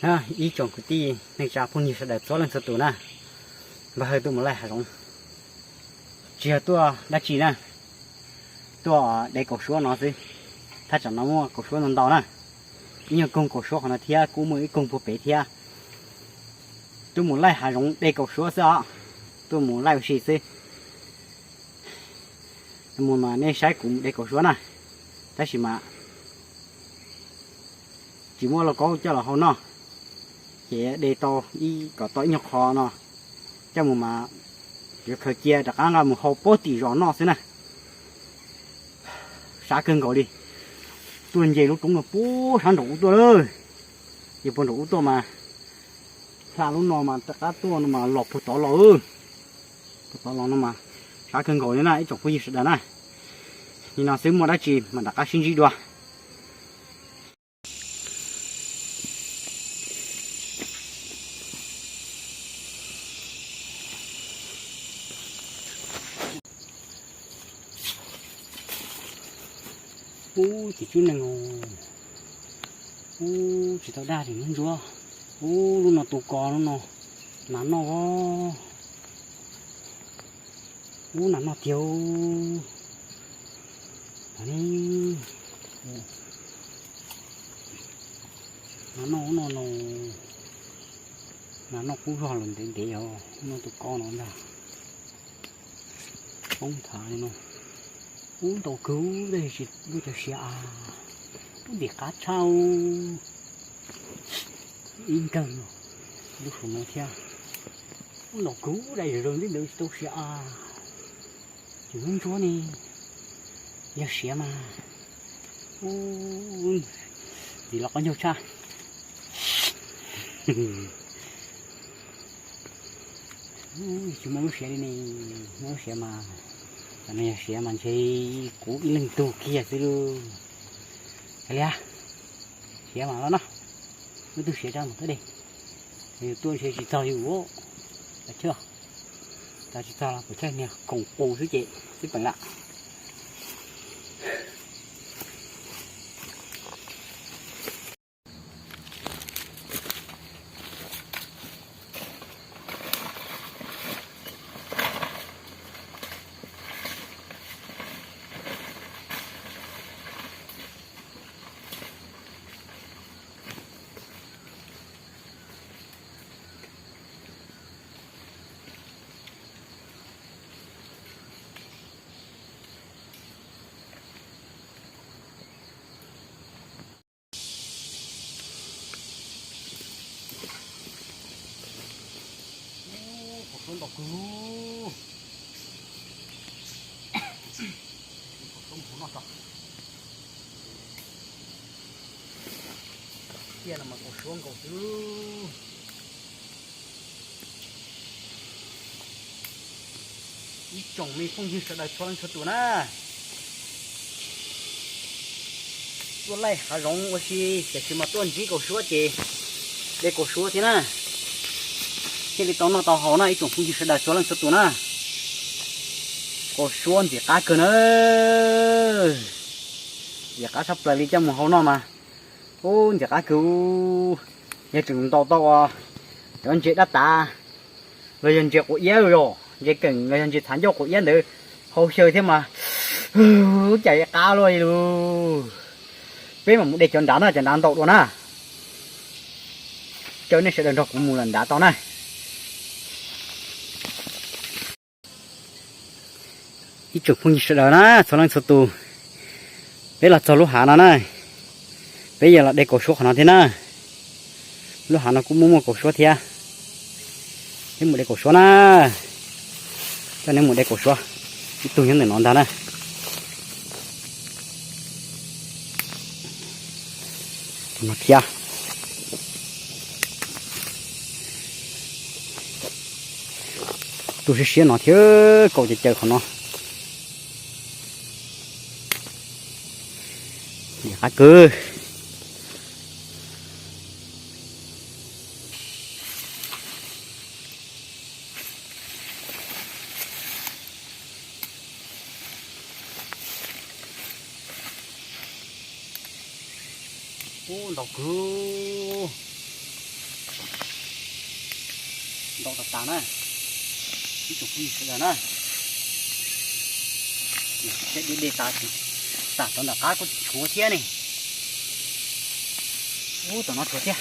Ib tsoom kwv tij neej tsa phooj ywg sawv daws txhua leej txhua tus na, Npawg Hawj tuaj mus laij hav zoov, tsis yog tuaj dab tsi na, tuaj de kaus suab no xwb. Thaj tsam no muaj kaus suab ntau ntau na, ib nyuag koog kaus suab qhov no thiab kuj muaj ib koog puag pem thiab. Tuaj mus laij hav zoov de kaus suab xwb os, tuaj mus laij ua si xwb. Mus mas nej saib kuv mus de kaus suab na, tab sis mas tsis muaj lauj kaub coj los hau noj, ces de tau ib, kom tau ib nyuag qho no coj mus mas yuav khaws cia rov qab nqa mus hau puag tim zos noj xwb na. Sab kawg nkaus li, tuaj nce lub roob no puag sab nraum ub tuaj lawm, ces puag nraum ub tuaj mas hla lub no mas rov qab tuaj no mas los puag tod los, puag tod los no mas sab kawg nkaus li na ib tsoom phooj ywg sawv daws na. Nim no xwb muaj dab tsi mas rov qab sib ntsib dua. Ub, ces tswb neeg, ub, tsis tau daj li ntsuab. Ub, lub no tu ko lub no, nas noj, ub, nas noj tiag. Nas noj ub no no, nas noj kub zog los ntev ntev os, ub no tu ko no ntag. Poob thav li no, ub, ntau kawg, tab sis tsis muaj cov siav a, ub, ntim qab tshaj ib nkawg no, lub saum no thiab. Ub, ntau kawg, dai zom zaws ntawd ntawd tsis tau siav a. Ces ntsuab ntsuab ne, yog siav mas, ub, ntxim los qab ncaug tshaj. Tsis muaj lub siav li ne, muaj lub siav mas, tam no yog siav mas ntshe kuv ib leeg tug kiag xwb lauj. Kav liam, siav mas los no, wb tug siav tso mus tuaj de. Yus tuaj ntshe tsis txog yus, txog tsis txog los kuv chawj niag koom qus xwb ces xib peem lawm. Kaus suab ntau kawg. Kaus suab mus noj tso. Tiaj no mas kaus suab nkaus xwb. Ib tsoom me phooj ywg sawv daws txhua leej txhua tus na, tuaj laij hav zoov ua si tiam sis mas tuaj ntsib kaus suab ces de kaus suab thiab na, thiaj li tau noj tau haus na ib tsoom phooj ywg sawv daws txhua leej txhua tus na. Kaus suab ntxim qab kawg na, ntxim qab tshaj plaws li coj mus hau noj mas, ub, ntxim qab kawg. Yog tseem ntaus tau cov ntses dab tav los yog ntses quav iab los, ntses keem los yog ntses txhav ncauj quav iab ntawd hau xyaw thiab mas, ub, cas qab luaj li lauj. Peb mam mus de cov nrad na, cov nrad ntau dua na. Caw nej sawv daws nrog kuv mus lawm nrad tau na. Ib tsoom phooj ywg sawv daws na, txhua leej txhua tus, peb los txog lub hav no na, peb yuav los de kaus suab qhov no thiab na. Lub hav no kuj muaj muaj kaus suab thiab. Peb mus de kaus suab na, coj neb mus de kaus suab. Ib tug nyob ntawm no ntag na. Tus no thiab. Tus siab siab no thiab, kaus caws caws qhov no. Ntxim qab kawg. Ub, ntau kawg. Ntau tas tas na, ib tsoom phooj ywg sawv daws na. Thiab de de tas, tas tau nram qab kuj tshuav thiab ne. Ub, tom no tshuav thiab.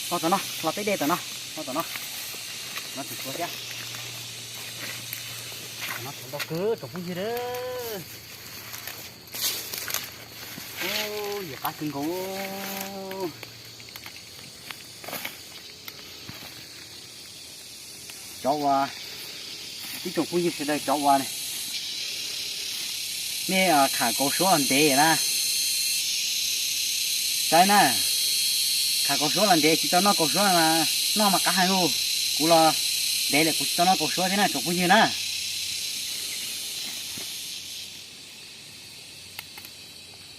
Los tom no, los tej dej tom no, los tom no. No tseem tshuav thiab. Tom no tshuav ntau kawg tsoom phooj ywg a. Ub, yam qab kawg nkaus. Cov uas, ib tsoom phooj ywg sawv daws, cov uas nej kham kauv suab los ntev na, saib na, kham kauv suab los ntev tsis tau noj kauv suab mas, noj mas qab heev ub. Kuv los ntev lawm kuv tsis tau noj kauv suab thiab na tsoom phooj ywg na.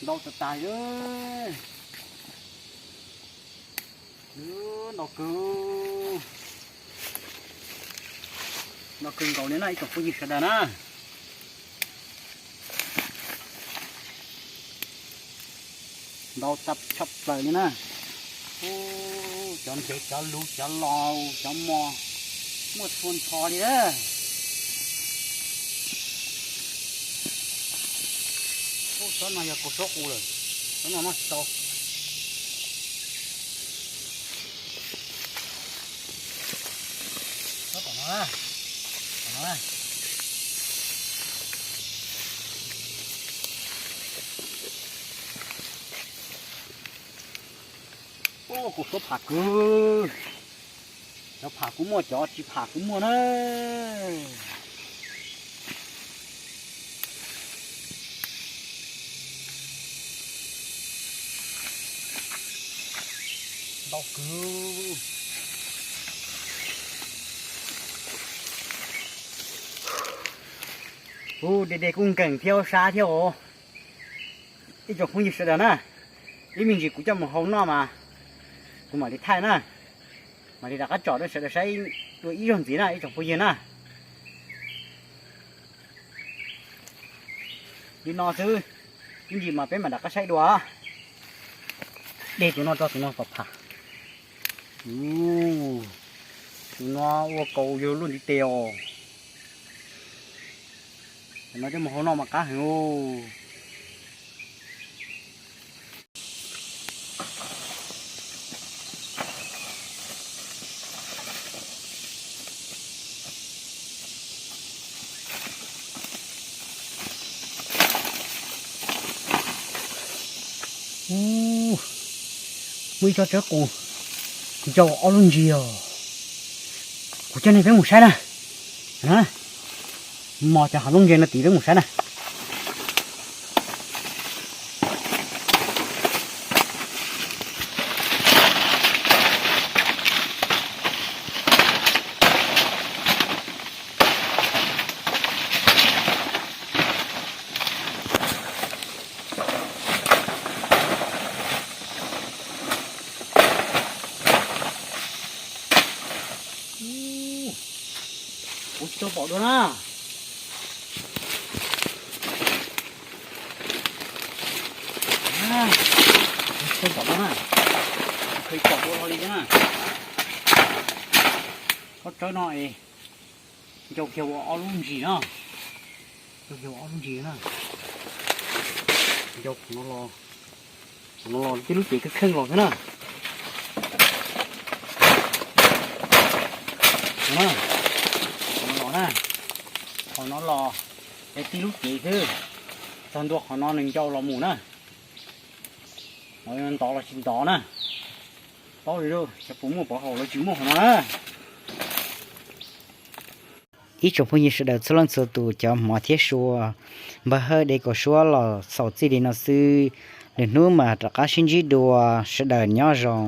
Ntau tas tas, ntau kawg, ntau kawg nkaus li na ib tsoom phooj ywg sawv daws na. Ntau tshaj plaws li na. Ub, cov ntsev, cov luv, cov los, cov mos, muaj txhua nrho li na. Ub, tsob no yog kauv suab qus lawm, tsob no noj tsis tau. Tsob tom no, tom no. Ub, kauv suab pham kawg. Cov pham kuj muaj, cov tsis pham kuj muaj na. Ntau kawg. Ub, de de kuj nkees thiab sab thiab os. Ib tsoom phooj ywg sawv daws na, ib me ntsis kuv coj mus hau noj mas kuv mam li thaij na, mam li rov qab tsom rau sawv daws saib dua ib zaug ntxiv na ib tsoom phooj ywg na. Li no xwb, ib ntsis mas peb mam rov qab saib dua. De tus no tso, tus no pom pham. Tus no ua kaus yog luaj ntiv tes os. Tus no coj mus hau noj mas qab heev. Ub, muaj ib tsob tsawb qus ncau ob lub ntsis os. Kuv coj nej peb mus saib na. Mos cov hav nplooj ntse no tid peb mus saib na. Kuv tsis tau pom dua na. Kuv tsis tau pom dua na. Kuv pom dua hlo li thiab na. Tsob tsawb no es ncau kiag ua ob lub ntsis na. Ncau kiag ua ob lub ntsis na. Ncau qhov no los, qhov no los tib lub cev kheej kheej los xwb na. Qhov no los na, qhov no los es tib lub cev xwb, txog ntua qhov no nws ncau los mus na. Qhov no ntov los tsis ntov na. Paub li lawm xyov puas muaj pov haum los tsis muaj qhov no na. Ib tsoom phooj ywg sawv daws txhua leej txhua tus, cov hmov thiab sua, npawg Hawj de kauv suab los xaus txij li no xwb. Lwm hnub mam rov qab sib ntsib dua, sawv daws nyob zoo.